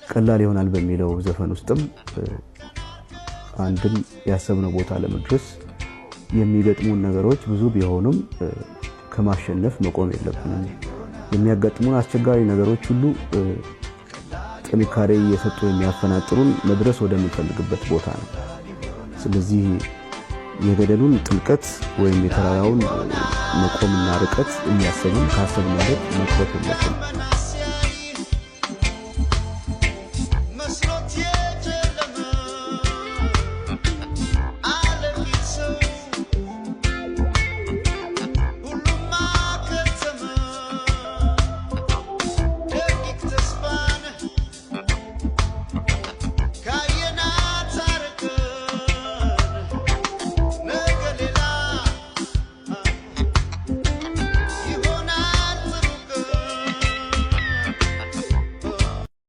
ቀላል ይሆናል በሚለው ዘፈን ውስጥም አንድም ያሰብነው ቦታ ለመድረስ የሚገጥሙን ነገሮች ብዙ ቢሆኑም ከማሸነፍ መቆም የለብንም። የሚያጋጥሙን አስቸጋሪ ነገሮች ሁሉ ጥንካሬ እየሰጡ የሚያፈናጥሩን መድረስ ወደምንፈልግበት ቦታ ነው። ስለዚህ የገደሉን ጥልቀት ወይም የተራራውን መቆምና ርቀት እያሰብን ካሰብንበት መቅረት የለብንም።